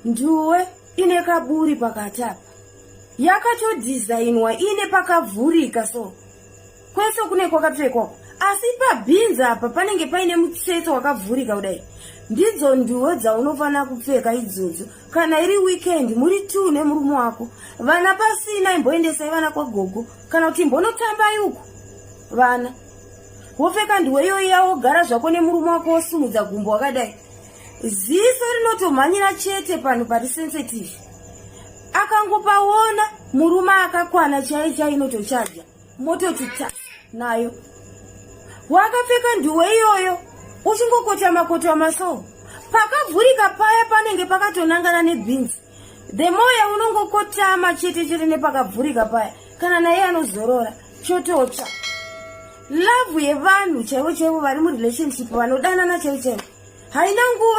Nduwe ine kaburi pakati apa, yakatodhizainwa ine pakavhurika, so kwese kune kwakapfekwa, asi pabhinzi apa panenge paine mutsetse wakavhurika kudai. Ndidzo nduwe dzaunofanira kupfeka idzodzo kana iri weekend, muri two nemurume wako, vana pasina. Imboendesai vana kwagogo kana kuti imbonotambai uko vana, wopfeka nduwe iyoiya, wogara zvako nemurume wako, wosumudza gumbo wakadai. Ziso rinotomhanyira chete panhu pari sensitive. Akangopaona murume akakwana chai chai, inotochaja, mototi ta nayo. Wakapfeka nduwe iyoyo, uchingokotama kotama, so pakavhurika paya panenge pakatonangana nebhinzi. The more yaunongokotama chete chete nepakavhurika paya, kana naye anozorora, chototsva. Love yevanhu chaivo chaivo vari murelationship, vanodanana chaivo chaivo, haina nguva.